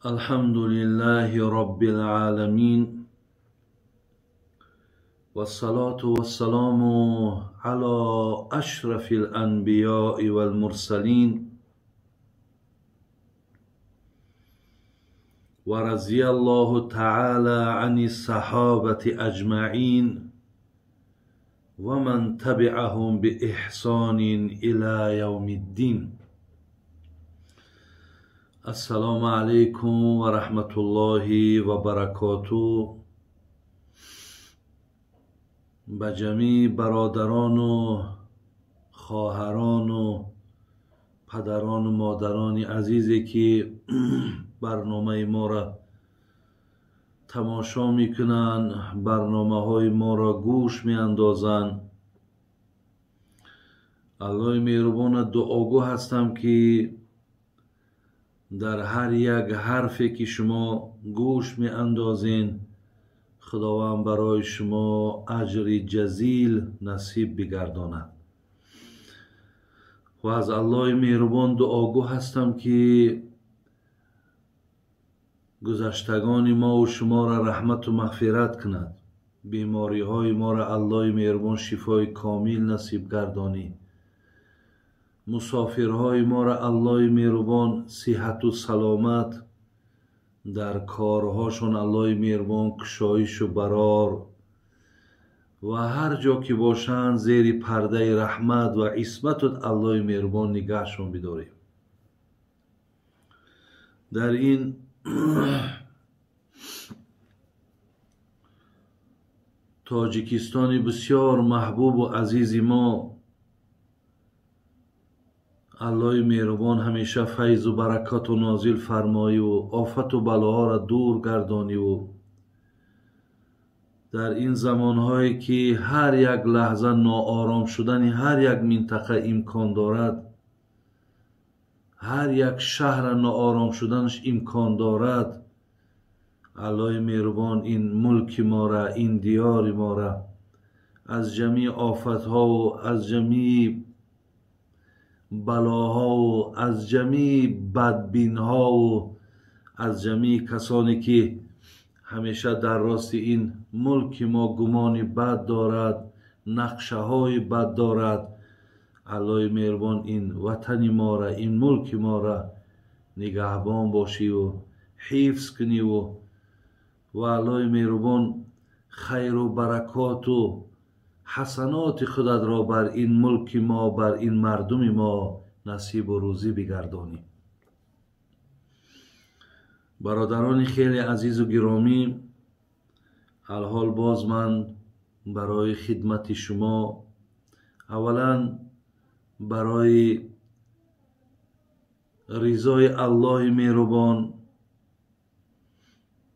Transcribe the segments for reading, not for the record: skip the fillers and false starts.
الحمد لله رب العالمين والصلاة والسلام على أشرف الأنبياء والمرسلين ورضي الله تعالى عن الصحابة أجمعين ومن تبعهم بإحسان إلى يوم الدين. السلام عليكم ورحمة الله وبركاته. به جمیع برادران و خواهران و پدران و مادران عزیزی که برنامه ما را تماشا میکنن، برنامه های ما را گوش میاندازن، الله مهربان دعاگو هستم که در هر یک حرفی که شما گوش میاندازین خداوند برای شما اجر جزیل نصیب بگرداند. و از الله مهربان دعاگو هستم که گذشتگان ما و شما را رحمت و مغفرت کند، بیماری های ما را الله مهربان شفای کامل نصیب گردانی، مسافرهای ما را الله مهربان صحت و سلامت در کارهاشون الله مهربان کشایش و برار و هر جا که باشند زیر پرده رحمت و عصمت الله مهربان نگهشون بداریم. در این تاجیکستان بسیار محبوب و عزیز ما الله مهربان همیشه فیض و برکات و نازل فرمایی و آفت و بلاها را دور گردانی و در این زمانهایی که هر یک لحظه ناآرام شدن هر یک منطقه امکان دارد، هر یک شهر ناآرام شدنش امکان دارد، الله مهربان این ملک ما را، این دیار ما را از جمیع آفتها و از جمیع بلاها و از جمیع بدبینها و از جمیع کسانی که همیشه در راست این ملک ما گمان بد دارد، نقشه های بد دارد، الله مهربان این وطن ما را، این ملک ما را نگهبان باشی و حفظ کنی و الله مهربان خیر و برکات و حسنات خودت را بر این ملک ما، بر این مردم ما نصیب و روزی بگردانی. برادران خیلی عزیز و گرامی، الحال باز من برای خدمت شما اولا برای رضای الله مهربان،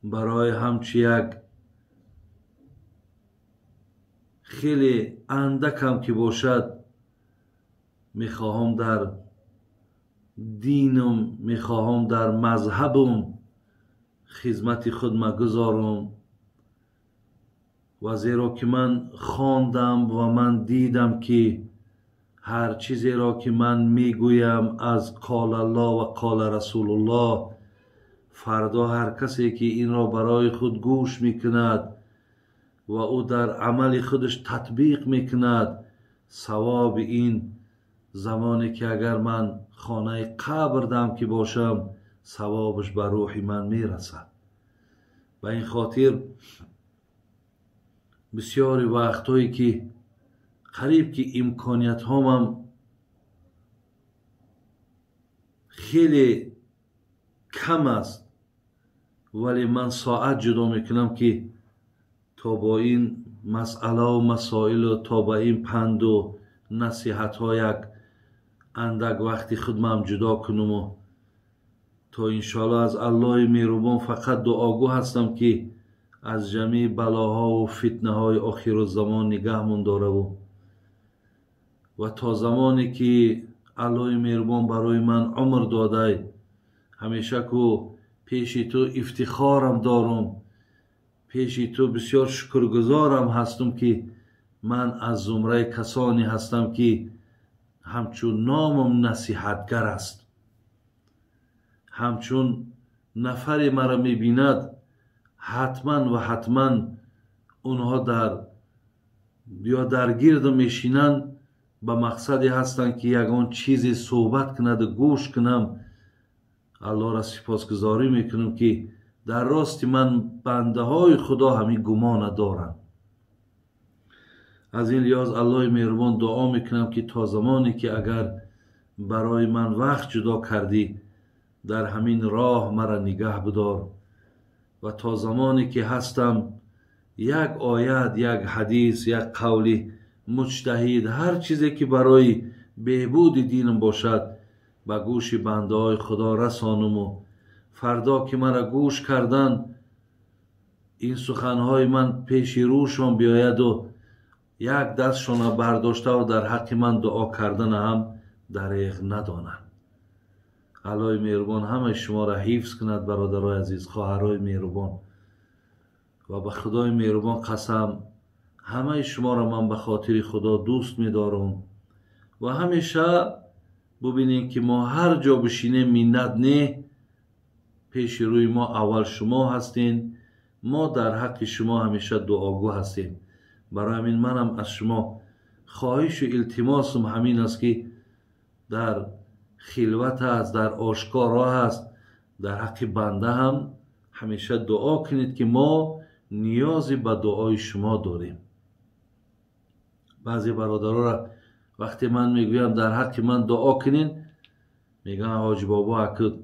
برای همچی یک خیلی اندکم که باشد میخواهم در دینم، میخواهم در مذهبم خدمت خود مگذارم و زیرا که من خواندم و من دیدم که هر چیزی را که من میگویم از قال الله و قال رسول الله، فردا هر کسی که این را برای خود گوش میکند و او در عمل خودش تطبیق میکند، ثواب این زمانی که اگر من خانه قبر دم که باشم ثوابش به روح من میرسد. و این خاطر بسیاری وقتهایی که قریب که امکانیت هامم خیلی کم است، ولی من ساعت جدا میکنم که تا با این مسئله و مسائل و تا با این پند و نصیحت ها یک اندک وقتی خودم جدا کنم و تا انشالله از الله مهربان فقط دعاگو هستم که از جمیع بلاها و فتنه های آخر الزمان نگهمون داره و تا زمانی که الله مهربان برای من عمر داده، همیشه که پیش تو افتخارم دارم، پیش تو بسیار شکرگزارم هستم که من از زمره کسانی هستم که همچون نامم نصیحتگر است، همچون нафаре маро мебинад, ҳатман ва ҳатман онҳо дар ё дар гирду мешинанд, ба мақсаде ҳастанд, ки ягон чизе суҳбат кунаду гӯш кунам. Аллоҳро сипосгузорӣ мекунам, ки дар рости ман бандаҳои Худо ҳамин гумона доранд. Аз ин лиҳоз Аллоҳи меҳрубон дуо мекунам, ки то замоне ки агар барои ман вақт ҷудо кардӣ, дар ҳамин роҳ маро нигаҳ бидор ва то замоне ки ҳастам як оят, як ҳадис, як қавли муҷтаҳид, ҳар чизе ки барои беҳбуди динам бошад, ба гӯши бандаҳои Худо расонуму фардо ки маро гӯш кардан, ин суханҳои ман пеши рӯшон биёяду як дастшона бардоштаву дар ҳаққи ман дуо кардана ҳам дареғ надонанд. Аллоҳи меҳрубон ҳамаи шуморо ҳифз кунад, бародарои азиз, хоҳарои меҳрубон. Ва ба Худои меҳрубон қасам, ҳамаи шуморо ман ба хотири Худо дӯст медорам ва ҳамеша бубинем, ки мо ҳар ҷо бишинем, миннат не, пеши рӯи мо аввал шумо ҳастед, мо дар ҳаққи шумо ҳамеша дуогӯ ҳастем. Барои ҳамин манам аз шумо хоҳишу илтимосум ҳамин аст, ки дар хилват аст, дар ошкоро аст, дар ҳаққи банда ҳам ҳамеша дуо кунед, ки мо ниёзе ба дуои шумо дорем. Баъзе бародароро вақте ман мегӯям дар ҳаққи ман дуо кунед, мегӯянд ҳоҷи бобо, акуд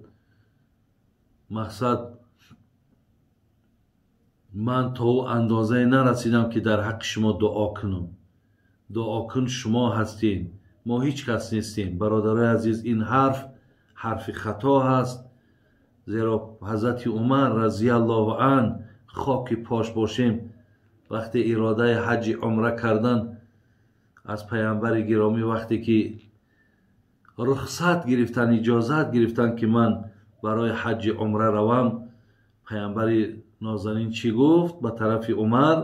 мақсад ман то ӯ андозае нарасидам, ки дар ҳаққи шумо дуо кунам. Дуокун шумо ҳастед, мо ҳеҷ кас нестем. Бародарои азиз, ин ҳарф ҳарфи хато ҳаст, зеро ҳазрати Умар разияллоҳу ан, хоки пош бошем, вақте иродаи ҳаҷи умра кардан аз паямбари гиромӣ, вақте ки рухсат гирифтан, иҷозат гирифтан, ки ман барои ҳаҷи умра равам, паямбари нозанин чӣ гуфт ба тарафи Умар?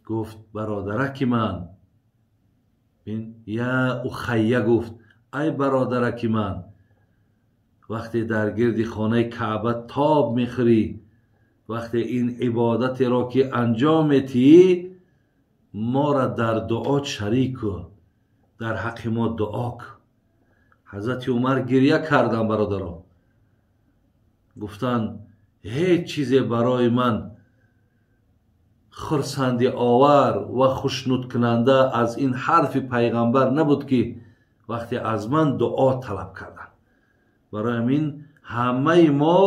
Гуфт: бародараки ман, я ухайя, гуфт: ай бародараки ман, вақте дар гирди хонаи Каъба тоб мехӯрӣ, вақте ин ибодатеро ки анҷом метиҳӣ, моро дар дуо шарик кун, дар ҳаққи мо дуо кун. Ҳазрати Умар гирья карданд, бародаро, гуфтанд: ҳеҷ чизе барои ман хурсандиовар ва хушнудкунанда аз ин ҳарфи пайғамбар набуд, ки вақте аз ман дуо талаб карданд. Барои ҳамин ҳамаи мо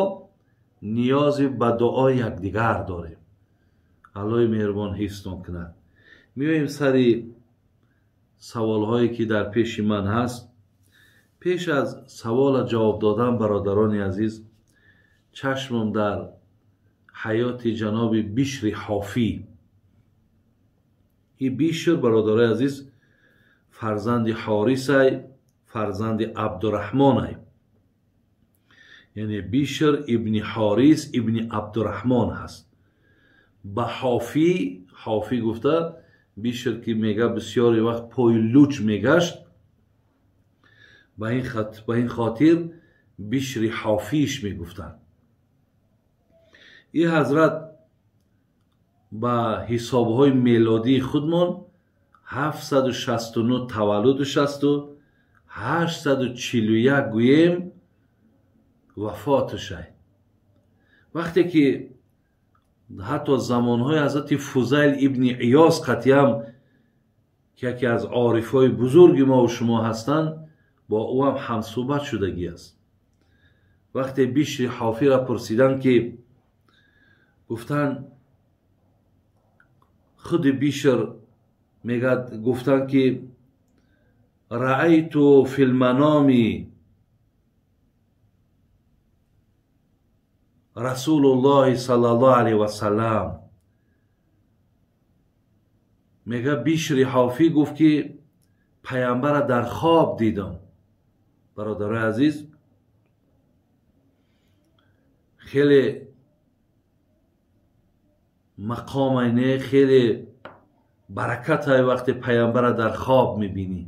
ниёзе ба дуои якдигар дорем. Аллоҳи меҳрубон ҳифзтон кунад. Меоем сари саволҳое, ки дар пеши ман ҳаст. Пеш аз савола ҷавоб додан, бародарони азиз, чашмам дар ҳаёти ҷаноби Бишри Ҳофӣ. И Бишр, бародарои азиз, фарзанди Ҳорисай, фарзанди Абдураҳмонай, яъне Бишр ибни Ҳорис ибни Абдураҳмон ҳаст. Ба Ҳофӣ, Ҳофӣ гуфта Бишр, ки мега бисёре вақт пои луч мегашт, ба ин хотир Бишри Ҳофиш мегуфтанд. Ин ҳазрат ба ҳисобҳои мелодии худмон 769 таваллудаш асту 841 гӯем вафоташай. Вақте ки ҳатто замонҳои ҳазрати Фузайл ибни Иёз қатъиам, ки яке аз орифҳои бузурги мову шумо ҳастанд, бо ӯ ҳам ҳамсӯҳбат шудагӣ аст. Вақте Бишри Ҳофиро пурсиданд, ки гуфтанд, худи Бишр мегӯяд, гуфтанд, ки раайту фи лманоми Расулуллоҳи саллаллоҳу алайҳи васаллам. Мегӯяд Бишри Ҳофӣ гуфт, ки паямбара дар хоб дидам. Бародарои азиз, хеле мақомай не, хеле баракатай вақте паямбара дар хоб мебинӣ.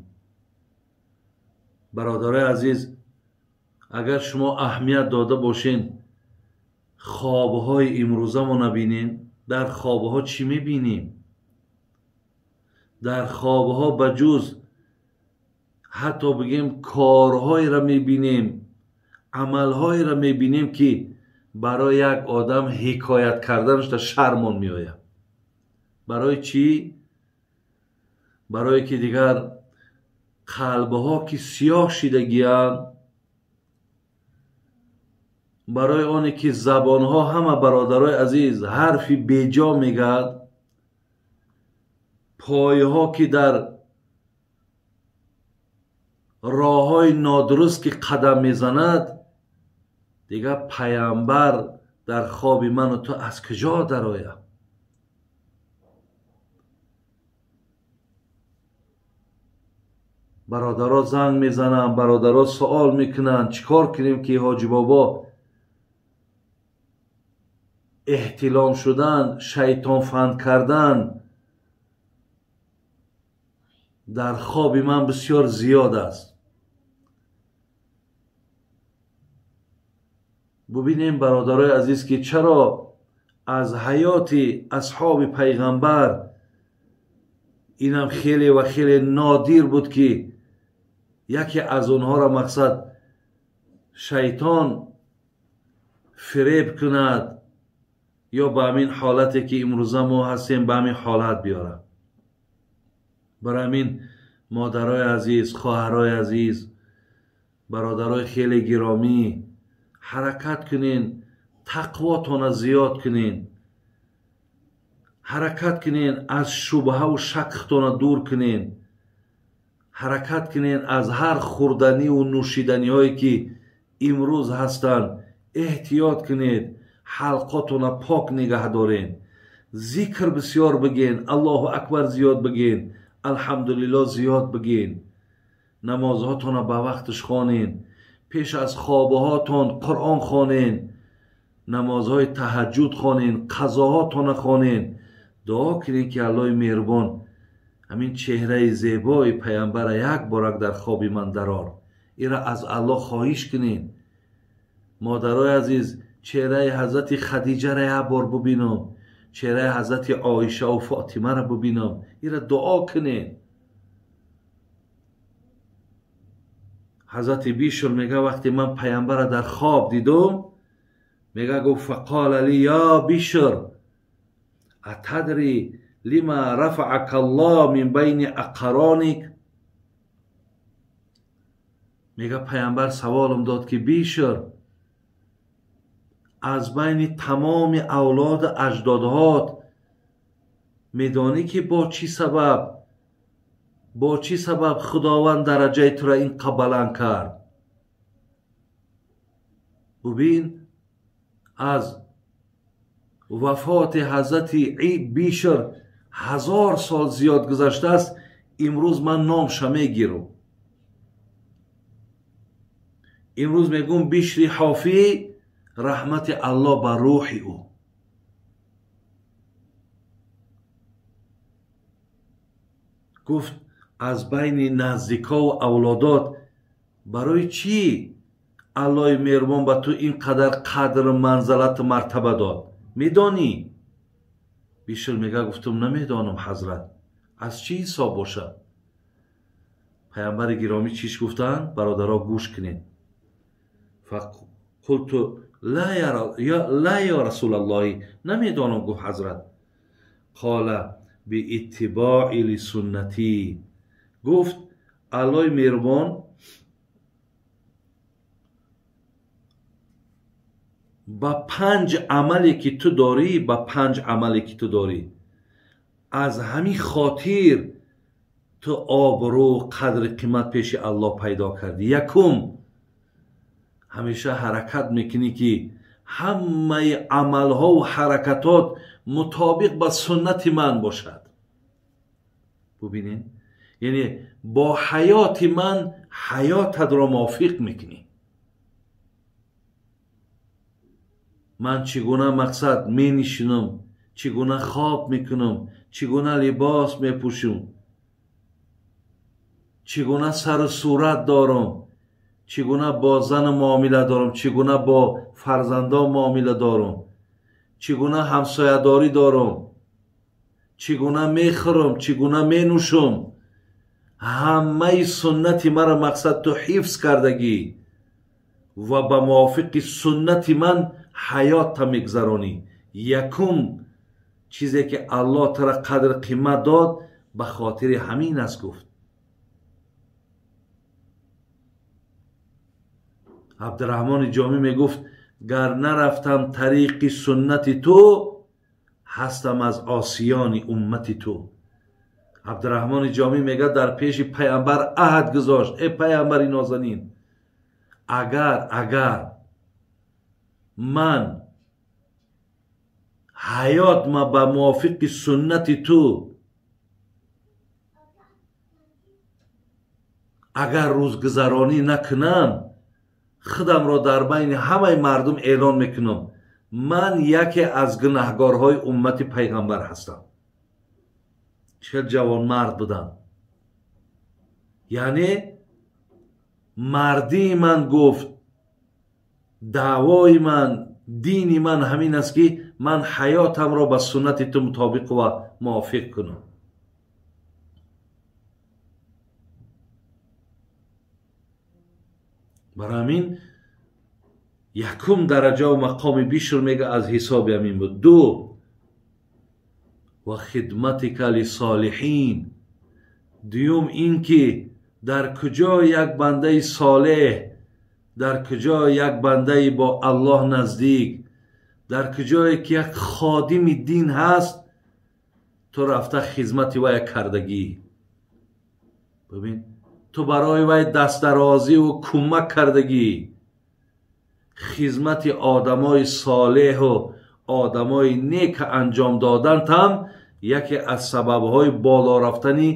Бародарои азиз, Агар шумо аҳамият дода бошен, хобҳои имрӯзамо набинем, дар хобҳо чӣ мебинем? Дар хобҳо ба ҷуз ҳатто бигем корҳоеро мебинем, амалҳоеро мебинем, ки барои як одам ҳикоят карданаш дар шармон меояд. Барои чӣ? Барое ки дигар қалбҳо ки сиёҳ шидагиянд, барои оне ки забонҳо ҳама, бародарои азиз, ҳарфи беҷо мегӯяд, пойҳо ки дар роҳҳои нодуруст ки қадам мезанад, дигар пайғамбар дар хоби ману ту аз куҷо дарояд? Бародаро занг мезананд, бародаро суол мекунанд, чӣ кор кунем ки ҳоҷи бобо эҳтилом шудан, шайтонфанд кардан дар хоби ман бисёр зиёд аст. Бубинем, бародарои азиз, ки чаро аз ҳаёти асҳоби пайғамбар инам хеле ва хеле нодир буд, ки яке аз онҳоро мақсад шайтон фиреб кунад ё ба ҳамин ҳолате ки имрӯза мо ҳастем ба ҳамин ҳолат биёрад. Барои ҳамин модарои азиз, хоҳарои азиз, бародарои хеле гиромӣ, ҳаракат кунен, тақвотона зиёд кунен, ҳаракат кунен, аз шубҳаву шакхтона дур кунен, ҳаракат кунен аз ҳар хӯрданиву нӯшиданиҳое ки имрӯз ҳастанд эҳтиёт кунед, ҳалқотона пок нигаҳ дорен, зикр бисёр биген, Аллоҳу акбар зиёд биген, алҳамдулиллоҳ зиёд биген, намозҳотона ба вақташ хонен, пеш аз хобҳотон Қуръон хонен, намозҳои таҳаҷҷуд хонен, қазоҳотона хонен, дуо кунен ки Аллоҳи меҳрубон ҳамин чеҳраи зебои пайғамбара як борак дар хоби ман дарор. Ира аз Аллоҳ хоҳиш кунен. Модарои азиз, чеҳраи ҳазрати Хадиҷара як бор бубинам, чеҳраи ҳазрати Оишаву Фотимаро бубинам, ира дуо кунен. Ҳазрати Бишр мега вақте ман пайғамбара дар хоб дидум, мега гуфт фақола ли я Бишр атадри лима рафаака Аллоҳ мин байни ақароник. Мега пайғамбар саволам дод ки Бишр, аз байни тамоми авлоду аҷдодҳот медонӣ ки бо чӣ сабаб Худованд дараҷаи тура ин қа баланд кард? Бубин, аз вафоти ҳазрати Бишр 1000 сол зиёд гузаштааст, имрӯз ман номша мегирам. Имрӯз мегӯм Бишри Ҳофӣ, раҳмати Аллоҳ ба рӯҳи ӯ. Гуфт аз байни наздикову авлодот барои чӣ Аллоҳи меҳрубон ба ту ин қадар қадру манзалату мартаба дод? Медонӣ? Бишр мега гуфтум намедонам ҳазрат, аз чӣ ҳисоб бошад? Пайғамбари гиромӣ чиш гуфтанд? Бародаро гӯш кунед. Фақулту ла я расулаллоҳи, намедонам гуфт ҳазрат. Қола бииттибои лисуннатӣ, гуфт Аллоҳи меҳрубон ба 5 амале ки ту дорӣ, ба 5 амале ки ту дорӣ, аз ҳамин хотир ту обрӯ, қадри қимат пеши Аллоҳ пайдо кардӣ. Якум, ҳамеша ҳаракат мекунӣ ки ҳамаи амалҳову ҳаракатот мутобиқ ба суннати ман бошад. Бубинед, яъне бо ҳаёти ман ҳаётатро мувофиқ мекунӣ. Ман чӣ гуна мақсад менишинам, чӣ гуна хоб мекунам, чӣ гуна либос мепӯшам, чӣ гуна сару сурат дорам, чӣ гуна бо зан муомила дорам, чӣ гуна бо фарзандон муомила дорам, чӣ гуна ҳамсоядорӣ дорам, чӣ гуна мехӯрам, чӣ гуна менӯшам, ҳамаи суннати маро мақсад ту ҳифз кардагӣ ва ба мувофиқи суннати ман ҳаётта мегузаронӣ. Якум чизе ки Аллоҳ тура қадр қимат дод ба хотири ҳамин аст, гуфт. Абдураҳмони Ҷомӣ мегуфт: гар нарафтам тариқи суннати ту, ҳастам аз осиёни уммати ту. Абдураҳмони Ҷомӣ мегӯяд дар пеши пайғамбар аҳд гузошт: э пайғамбари нозанин, агар ман ҳаёт ма ба мувофиқи суннати ту агар рӯзгузаронӣ накунам, худамро дар байни ҳамаи мардум эълон мекунам, ман яке аз гунаҳгорҳои уммати пайғамбар ҳастам. Чӣ ҷавонмард будам. Яъне мардии ман гуфт, даъвои ман, дини ман ҳамин аст ки ман ҳаётамро ба суннати ту мутобиқ ва мувофиқ кунам. Барои ҳамин якум дараҷа ва мақоми Бишр мега аз ҳисоби ҳамин буд. Ду, ва хидматика лисолиҳин. Дуюм ин ки дар куҷо як бандаи солеҳ, дар куҷо як бандаи бо Аллоҳ наздик, дар куҷое ки як ходими дин ҳаст, ту рафта хизмати вай кардагӣ. Бибин, ту барои вай дастдарозиву кӯмак кардагӣ. Хизмати одамои солеҳу одамои нек анҷом додантам яке аз сабабҳои боло рафтани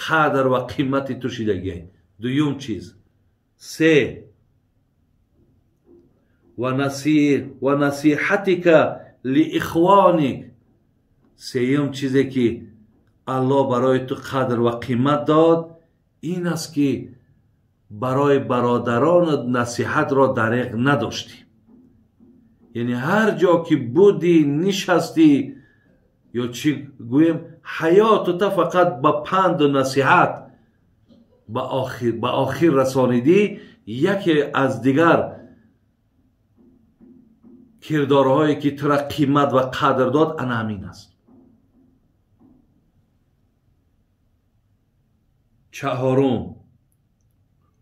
қадр ва қимати ту шидагӣ. Дуюм чиз. Се, ва насиҳатика лиихвоник. Сеюм чизе ки Аллоҳ барои ту қадр ва қимат дод ин аст ки барои бародаронат насиҳатро дареғ надоштӣ. Яъне ҳар ҷо ки будӣ, нишастӣ, ё чӣ гӯем, ҳаётута фақат ба панду насиҳат ба охир расонидӣ. Яке аз дигар кирдорҳое ки тура қимат ва қадр дод ана ҳамин аст. Чаҳорум,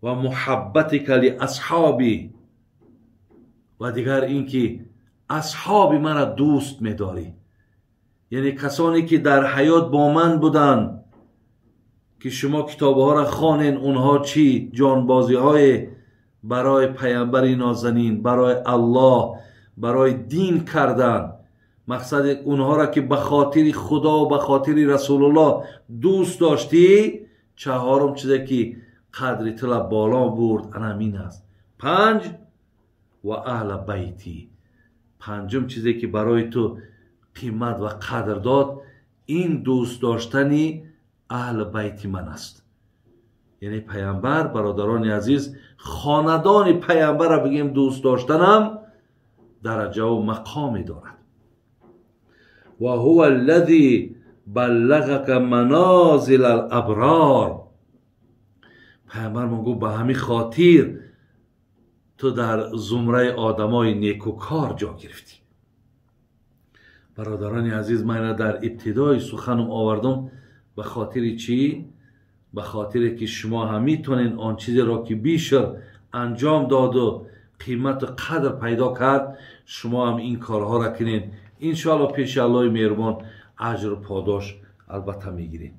ва муҳаббатика лиасҳоби. Ва дигар ин ки асҳоби маро дӯст медорӣ, яъне касоне ки дар ҳаёт бо ман буданд, ки шумо китобҳоро хонен, онҳо чӣ ҷонбозиҳое барои пайғамбари нозанин, барои Аллоҳ, барои дин карданд. Мақсади онҳоро ки ба хотири Худо ва ба хотири Расулуллоҳ дӯст доштӣ. Чаҳорум чизе ки қадри тула боло бурд ана ҳамин аст. Панҷ, ва аҳла байтӣ. Панҷум чизе ки барои ту қимат ва қадр дод ин дӯст доштани аҳли байти ман аст. Яъне пайғамбар, бародарони азиз, хонадони пайғамбарро бигем дӯст доштанам дараҷаву мақоме дорад. Ва ҳува аллази баллағака манозил алаброр. Пайғамбар мо гуфт ба ҳамин хотир ту дар зумраи одамои некукор ҷо гирифтӣ. Бародарони азиз, ман инро дар ибтидои суханам овардам ба хотири чӣ? Ба хотире ки шумо ҳам метавонед он чизеро ки Бишр анҷом доду қимату қадр пайдо кард, шумо ҳам ин корҳоро кунед. Иншоалло пеши Аллоҳи меҳрубон аҷру подош албатта мегиред.